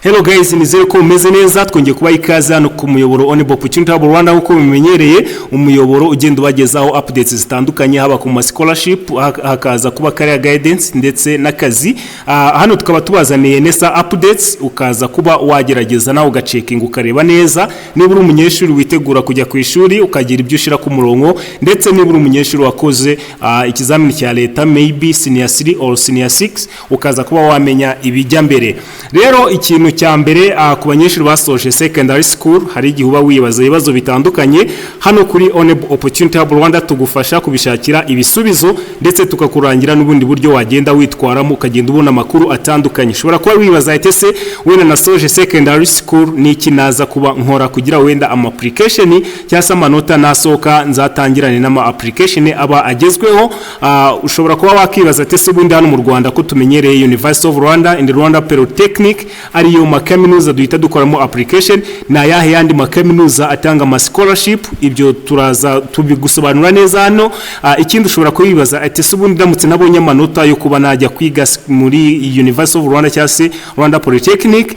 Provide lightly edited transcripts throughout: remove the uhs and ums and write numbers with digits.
Hello guys, nizere ko mumeze neza. Twongeye kubaha ikaze hano ku muyoboro Onebo Opportunity Hub Rwanda. Nk'uko mumenyereye, umuyoboro ugenda ubagezaho updates zitandukanye, haba ku ma scholarship, hakaza kuba career guidance ndetse n'akazi. Hano tukaba tubazaniye NESA updates, ukaza kuba wagerageza nawe ugacheckinga, ukareba neza niba uri umunyeshuri witegura kujya ku ishuri, ukagira ibyo ushyira ku murongo, ndetse niba uri umunyeshuri wakoze ikizamini cya leta, maybe senior 3 or senior 6, ukaza kuba wamenya ibijya mbere. Rero ikintu cya mbere, ku banyeshuri basoje secondary school, hari igihe uba wibaza ibibazo bitandukanye. Hano kuri Oneb Opportunity Hub Rwanda tugufasha kubishakira ibisubizo, ndetse tukakurangira n'ubundi buryo wagenda witwaramo, ukagenda ubona amakuru atandukanye. Ushobora kuba wibaza ati: "Ese wenda nasoje secondary school, niki naza kuba nkora kugira wenda ama application cyangwa se amanota nasohoka nzatangirane n'ama application aba agezweho?" Ushobora kuba wakibaza ati: "Ese ubundi hano mu Rwanda ko tumenyereye University of Rwanda and Rwanda Polytechnic, ariyo makaminuza duhita dukoramo application, ni ayahe yandi makaminuza atanga ama scholarship?" Ibyo turaza tubigusobanura neza hano. Ikindi ushobora kubibaza ati: "Ese ubundi ndamutse nabonye amanota yo kuba najya kwiga muri University of Rwanda cyangwa se Rwanda Polytechnic,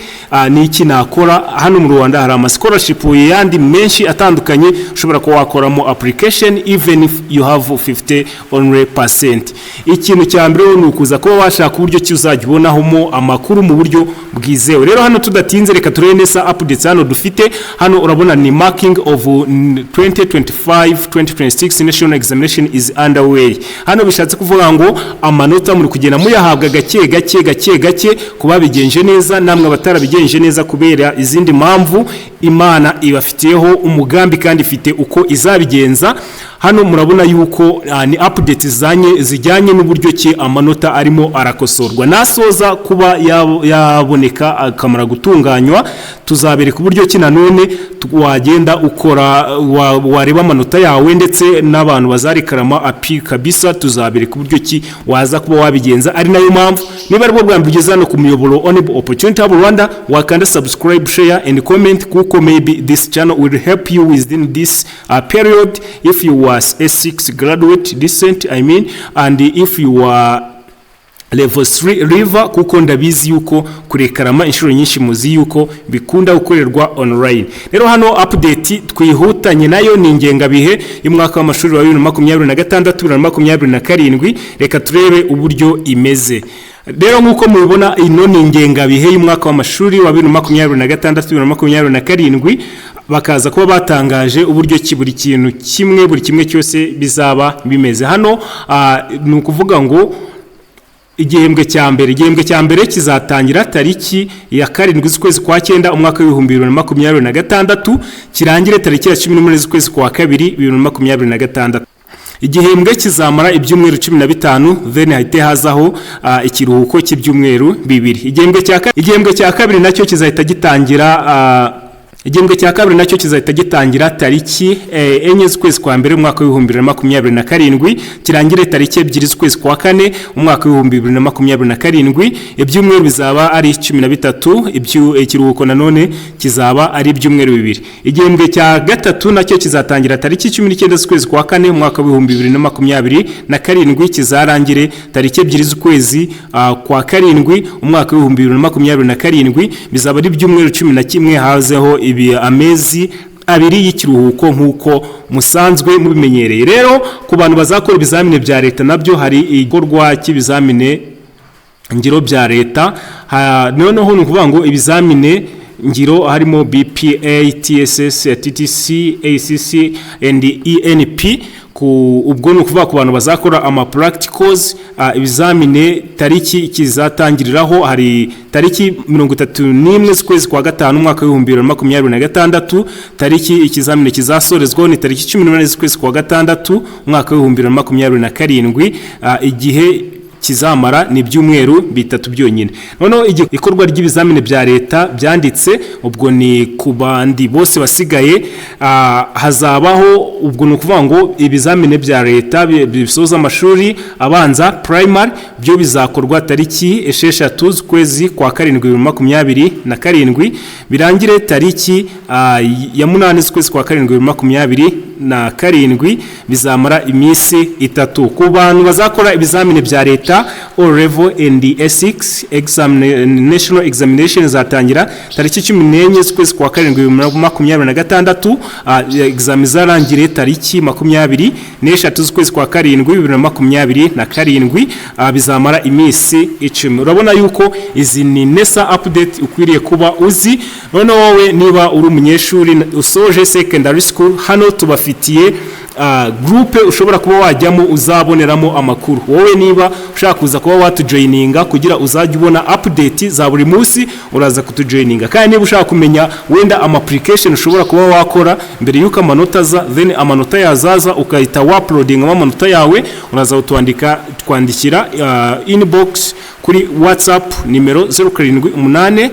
ni iki nakora?" Hano mu Rwanda hari ama scholarship yandi menshi atandukanye ushobora kuba wakoramo application even if you have 50 only percent. Ikintu cya mbere ni ukuza kuba washaka uburyo ki uzajya ubonahamo amakuru mu buryo bwizewe. Rero hano tudatinze, reka turebe neza updates hano dufite. Hano urabona ni marking of 2025 2026 national examination is underway. Hano bishatse kuvuga ngo amanota muri kugenda muyahabwa gake gake gake gake ku babigenje neza. Namwe abatarabigenje neza kubera izindi mpamvu, Imana ibafitiyeho umugambi kandi ifite uko izabigenza. Hano murabona yuko ni update zanye zijyanye n'uburyo ki amanota arimo arakosorwa. Nasoza kuba yaboneka akamara gutunganywa, tuzabereka uburyo ki nanone wagenda ukora wareba amanota yawe, ndetse n'abantu bazareclama api kabisa, tuzabereka uburyo ki waza kuba wabigenza. Ari nayo mpamvu niba aribwo bwa mbere ugeze hano ku muyoboro Onebo Opportunity Hub Rwanda, wakanda subscribe, share and comment, kuko maybe this channel will help you within this period if you was S6 graduate decent, I mean, and if you are level 3 leaver, kuko ndabizi yuko kureclama inshuro nyinshi muzi yuko bikunda gukorerwa online. Rero hano update twihutanye nayo ni ingengabihe y'umwaka w'amashuri wa 2026 2027. Reka turebe uburyo imeze. Rero nk'uko mubibona, ino ni ingengabihe y'umwaka w'amashuri wa 2026 2027. Bakaza kuba batangaje uburyo ki buri kintu kimwe, buri kimwe cyose bizaba bimeze. Hano ni ukuvuga ngo igihembwe cya mbere kizatangira tariki ya 7 z'ukwezi kwa cyenda umwaka w'2026, kirangire tariki ya 18 z'ukwezi kwa kabiri 2026. Igihembwe kizamara ibyumweru 15, then hahite hazaho ikiruhuko cy'ibyumweru 2. Igihembwe cya kabiri nacyo kizahita gitangira igihembwe cya kabiri nacyo kizahita gitangira tariki 4 z'ukwezi kwa mbere umwaka w'2027, kirangire tariki 2 z'ukwezi kwa kane umwaka w'2027. Ibyumweru bizaba ari 13, ikiruhuko nanone kizaba ari ibyumweru 2. Igihembwe cya gatatu nacyo kizatangira tariki 19 z'ukwezi kwa kane umwaka w'2027, kizarangire tariki 2 z'ukwezi kwa karindwi umwaka w'2027. Bizaba ari ibyumweru 11, hazeho ibi amezi 2 y'ikiruhuko nk'uko musanzwe mubimenyereye. Rero ku bantu bazakora ibizamini bya leta, nabyo hari igikorwa cy'ibizamini ngiro bya leta. Noneho ni ukuvuga ngo ibizamini ngiro harimo BPA, TSS, TTC, ACC and ENP. Ku ubwo ni ukuvuga ku bantu bazakora ama practicals, ibizamini tariki kizatangiriraho hari tariki 31 z'ukwezi kwa gatanu umwaka w'2026. Tariki ikizamini kizasorezwaho ni tariki 18 z'ukwezi kwa gatandatu umwaka w'2027. Igihe kizamara ni ibyumweru 3 byonyine. Noneho ikorwa ry'ibizamini bya leta byanditse, ubwo ni ku bandi bose basigaye, hazabaho, ubwo ni ukuvuga ngo ibizamini bya leta bisoza amashuri abanza, primary, byo bizakorwa tariki 6 z'ukwezi kwa karindwi 2027, birangire tariki ya 8 z'ukwezi kwa karindwi bibiri na makumyabiri 27, bizamara iminsi 3. Ku bantu bazakora ibizamini bya leta, O Level and S6 exam, national examination zatangira tariki 14 z'ukwezi kwa karindwi 2026. Exam zarangiriye tariki 23 z'ukwezi kwa karindwi 2027, bizamara iminsi 10. Urabona yuko izi ni NESA update ukwiriye kuba uzi. Noneho wowe niba uri umunyeshuri usoje secondary school, hano tubafitiye groupe ushobora kuba wajyamo, uzaboneramo amakuru. Wowe niba ushaka kuza kuba watujoininga kugira uzajya ubona update za buri munsi, uraza kutujoininga. Kandi niba ushaka kumenya wenda ama application ushobora kuba wakora mbere y'uko amanota aza, then amanota yazaza ukahita wauploadingamo amanota yawe, uraza kutwandika, twandikira inbox kuri WhatsApp nimero 078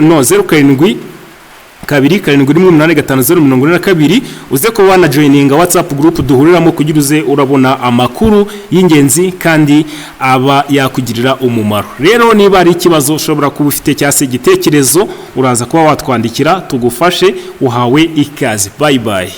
no 0727185042, uze kuba wanajoininga WhatsApp group duhuriramo kugira uze urabona amakuru y'ingenzi kandi aba yakugirira umumaro. Rero niba hari ikibazo ushobora kuba ufite cyangwa se igitekerezo, uraza kuba watwandikira tugufashe. Uhawe ikaze. Bye bye.